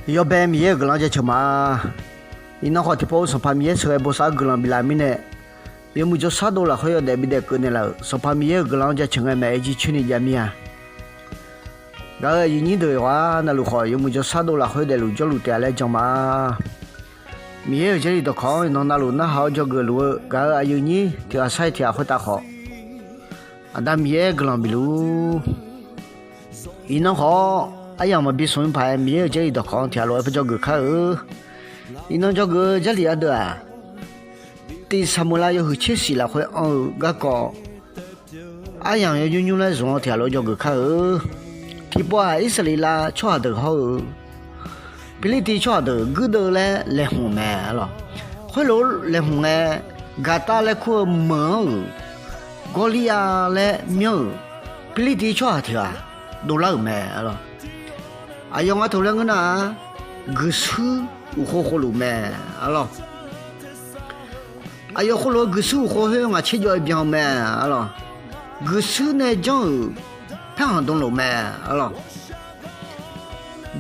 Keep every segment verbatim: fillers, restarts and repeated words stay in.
Yawbae Miqyaer-euq guiqlanq-anr jaceuq ma. Iqnan khawf tiqpov Sanqpaq Miqyaer sheuqghae bosav-eu guiqlanq biflaf mirnae, yawmuiq jawrshar dov lafkhoer yawdaef bidaef keuvnaeq laf-euq Sanqpaq Miqyaer-euq guiqlanq-anr jaceuq ngae maeq-aer jircoer ni jav mir-a. Gaq-euq aqyuif nyir deuq yawqghaq navluf khawf, yawmuiq jawrshar dov lafkhoer daefluf jawrluf taef-a laer jan ma. Miqyaer-euq Jarlif dawqkawq-anr iqnan navluf narhaq-awr dzawgeuf luf-eu gaq-euq aqyuif nyir tiq ghaq sar-iq tiq ghaq khoertav khawf, Aqda Miqyaer guiqlanq bifluf-ur. Iqnan khawf, aryamq maqbi smq paq-aer Miqyaer-euq Jarlif dawqkawq-anr tiq ghaq lof-aer par dzawgeuf kar-eu. Iqnan dzawgeuf-eu Jarlif ardeuv-aq, tiq Saqmeuqlav yawhuiq tser shif lafkhoer anr-eu garkawv aryamq yawnymr nymr laer zmq-awr tiq ghaq lof-aer dzawgeuf kar-eu. Tiqpov-aq, Irsaqleqlav tsawrhaq deuq hawr-eu Pirlirtiv tsawrhaq deuq guirdeuv laer laeqhmq mae, arlawq. Khoerlof-aer laeqhmq ngae, Gaqtav laer kur-eu meuq-anr-euq Gawrliryav laer myanr-euq Pirlirtiv tsawrhaq tiq ghaq dovlar-euq mae, arlawq. Aqyawf nga teu laer ngeur nar-aq, guiqshuir uqkhov khovluf mae, arlawq. Aqyawf khoerlof-aer guiqshuir uqkhov khoer ngaq tser jawv-aer byan-eu mae, arlawq. Guiqshuir nae janr-euq paerkhanq dmluf mae, arlawq.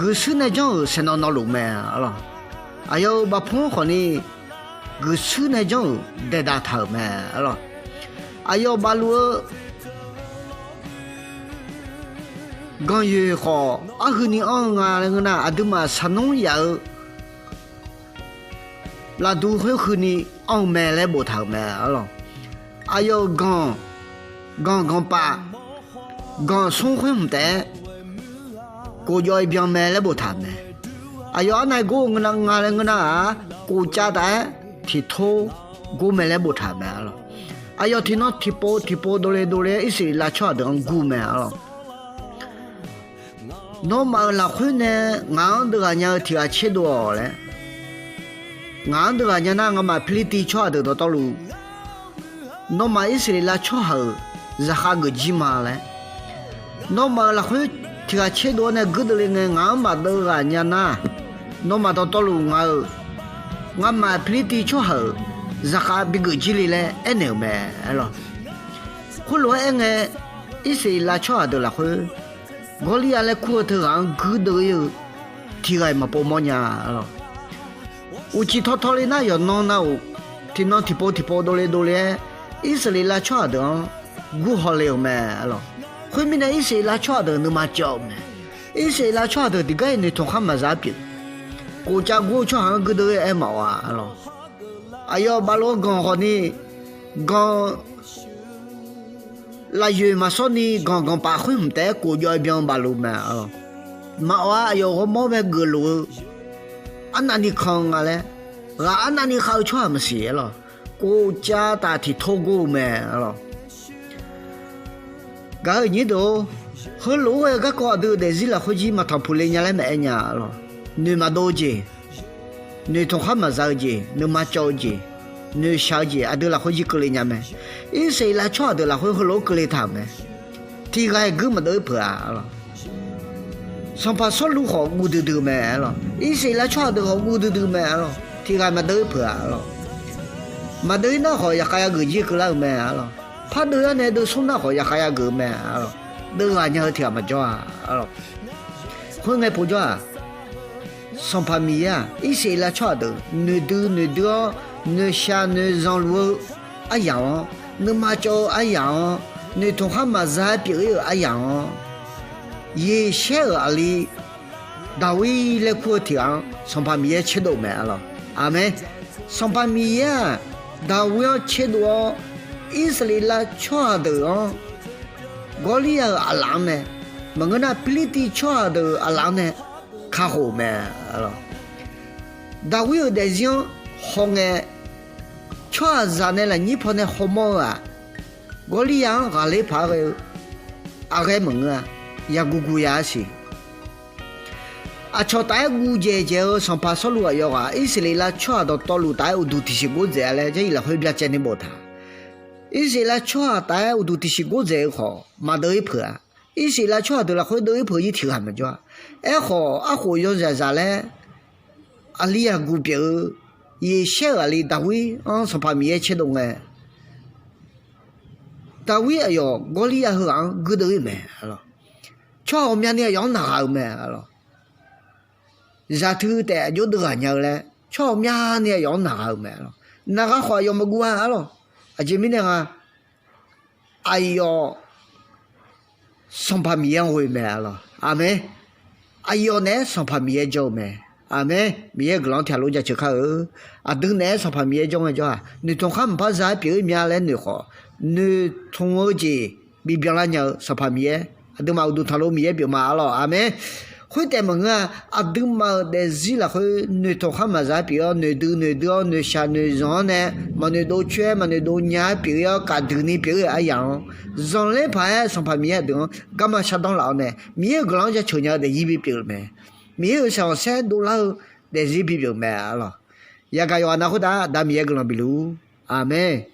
Guiqshuir nae janr-euq saeqnawv nawvluf mae, arlawq. Aqyawf-euq bafpur-anr khawfni guiqshuir nae janr-euq daeqdaq taq-euq mae, arlawq. Aqyawf bafluf-eu ganqyoeq khawf arhuini anr-eu nga laer ngeur nar, aqduimaf saqnmr yaf-eu lafduq khoer huini anr-eu mae laer boftaq-euq mae, arlawq. Aqyawf-euq ganq, ganq ganqpav, ganq smr khoer hmq taef-aer kof jawv-aer byan mae laer boftaq-euq mae. Aqyawf arnav gor-eu nga laer ngeur nar-aq, kof cav taf-aer tiqtor gor mae laer boftaq-euq mae, arlawq. Aqyawf tiqnan tiqpov tiqpov dovle dovle-aer Irsaqleqlav tsawrhaq deuq-anr gur mae, arlawq. Nawmaf-euq lafkhoer nae ngaq-anr deuv ghaq nya-eu tiq ghaq tserdov-awq laer, ngaq-anr deuv ghaq nya nar, ngamaf Pirlirtiv tsawrhaq deuq dawqtawvluf nawmaf Irsaqleqlav tsawrhaq-euq zaqkhav geuf jir ma laer, nawmaf-euq lafkhoer tiq ghaq tserdov-awr nae guirdeuv le ngae ngaq-anr maqdeuv ghaq nya nar, nawmaf dawqtawvluf ngaq-euq, ngamaf Pirlirtiv tsawrhaq-euq zaqkhav bigeuf jir le laer aernaeq-euq mae, arlawq. Khoerlof-aer aerngae, Irsaqleqlav tsawrhaq deuq lafkhoer Gawrliryav laer kur-eu teughaq-anr guirdeuv ir-eu tiq ghaq-iq maqpov mawrnya, arlawq. Uqcif tawtaw le nar, yawqnan nav-euq tiqnan tiqpov tiqpov dovle dovle-aer Irsaqleqlav tsawrhaq deuq-anr gur hawle-euq mae, arlawq. Khoermirnae, Irsaqleqlav tsawrhaq deuq nuima cawv-euq mae. Irsaqleqlav tsawrhaq deuq tiqgar-iq noeqtmq khar maqza pyeuf. Kof cav gur-eu tsawrhaq-anr guirdeuv ir-aer maqawq-a, arlawq. Aqyawf bafluf-eu ganq khawfni, ganq lafyoeq maqsawrni ganq ganqpav khoer hmq taef-aer kof jawv-aer byan bafluf mae, arlawq. Maqawq-a, aqyawf ghawrmawr bae geufluf-eu arnavni kan-eu nga laer, ghaq arnavni khav-eu tsawrhaq maqsiq, arlawq. Kof cav taf tiqtor gor-eu mae, arlawq. Gaq-euq nyir deuq-or, heulof-aer ghae-eu garkawv aqdui-euq daefzir lafkhoer jir maqtanqpuq le nya laer maqaer nya, arlawq. Noeq maqdov-eu jeq, noeqtmq khar maqza-eu jeq, nuima cawv-eu jeq, noeqshaq-eu jeq aqdui lafkhoer jir keuvle nya mae. Irsaqleqlav tsawrhaq deuq lafkhoer heulof-aer keuvle taq-euq mae. Tiq ghaq-iq guir maqdeuv ir peuq-a, arlawq. Sanqpaq Sawrluv khawf guv duidui-eu mae, arlawq. Irsaqleqlav tsawrhaq deuq khawf guv duidui mae, arlawq. Tiq ghaq maqdeuv ir peuq-a, arlawq. Maqdeuv ir nar khawf yaqkhav yageuf jir keuvlar-euq mae, arlawq. Pardeuv-aer nae deuv smr nar khawf yaqkhav yageuf-eu mae, arlawq. Deuv ghaq nya-eu tiq ghaq maqjawr-a, arlawq. Khoerngae povjawr-aq, Sanqpaq Miqyaer-aq, Irsaqleqlav tsawrhaq deuq noeqdui noeqdui-awr, noeqshaq noeqzanq luf-eu aryamq-anr, nuima cawv-eu aryamq-anr, noeqtmq khar maqza-aer pyeuf ir-euq aryamq-anr, Yeqshaer-euq aqli Daqwir laer kur-eu tiq ghaq-anr Sanqpaq Miqyaer tserdov mae, arlawq. Aqmeq. Sanqpaq Miqyaer-aq, Daqwir-anr tserdov-awr, Irsaqleqlav tsawrhaq deuq-anr Gawrlirya-euq aqlaf-anr nae, maqngeur nar Pirlirtiv tsawrhaq deuq-euq aqlaf-anr nae kakhof-euq mae, arlawq. Daqwir-euq daefzir-anr hawngae, tsawrhaqzaq nae lafnyir paw nae hawmawr-eu-aq, Gawrlirya-anr ghaqler paq-aer ghae-eu aqghae maqngeur-a. Yaqguq guq ya-a siq. Aqcawq taf-aer guv dzaeq dzaeq-eu Sanqpaq Sawrluv aqyawf ghaq Irsaqleqlav tsawrhaq dawqtawvluf taf-aer uqduq tiqsiq gor dzaeq-a laer Jarlif lafkhoer byacaevni boftaq. Irsaqleqlav tsawrhaq taf-aer uqduq tiqsiq gor dzaeq-eu khawf, maqdeuv ir peuq-a. Irsaqleqlav tsawrhaq deuq lafkhoer deuv ir peuq-ir tiq ghaq maqjawr-a. Aerkhawf, arkhof yawzaqzaq laer aqli yaqguq pyeuf-eu Yeqshaer-euq aqli Daqwir-anr Sanqpaq Miqyaer tserdov ngae, Daqwir aqyawf Gawrlirya heughaq-anr guirdeuv ir mae, arlawq. Tsawrhaq ghawqmyani aqyawf-anr naqghaq-euq mae, arlawq. zaqtui taef aqjox deuv ghaq nya-eu laer tsawrhaq myavni aqyawf-anr naq gha-eu mae arlawq. Naq gha khawf aqyawf maqguv-a arlawq. Aqjeq mirnae nga, aqyawf Sanqpaq Miqyaer-anr ghoe mae arlawq. Aqmeq. Aqyawf naeq-aer Sanqpaq Miqyaer jawr-eu mae. Aqmeq. Miqyaer-euq guiqlanq-anr tiqhaq lof jaceuq kar-eu. Aqdui naeq-aer Sanqpaq Miqyaer jawr ngae jawr-aq, noeqtmq khar maqpar za-aer pyeuf-ir mya laer noeq khawf, noeqtmq-eu jeq bibyan lar nya-eu Sanqpaq Miqyaer, aqduimaf uqduq tanqlov Miqyaer pyeuf ma arlawq. Aqmeq. Khoertaef maqngeur-a, aqduimaf-euq daefzir lafkhoer noeqtmq khar maqza-aer pyeuf-awr, noeqdui noeqdui-awr, noeqshaq noeqzanq-anr nae maqnoeq dov coer-aer maqnoeq dov nya-aer pyeuf-ir-awr kafduiq ni pyeuf-ir-euq aryamq-anr, zanqler paq-aer Sanqpaq Miqyaer aqdui-anr garma shardanr laf-awr nae Miqyaer-euq guiqlanq-anr jaceuq nya-eu daefzir bipyeuf-euq mae. Miqyaer-euq shaqzanq saer dovlar-eu daefzir bipyeuf-euq mae arlawq. Yagaq yawqghaq na khoertav Aqda Miqyaer guiqlanq bifluf-ur. Aqmeq.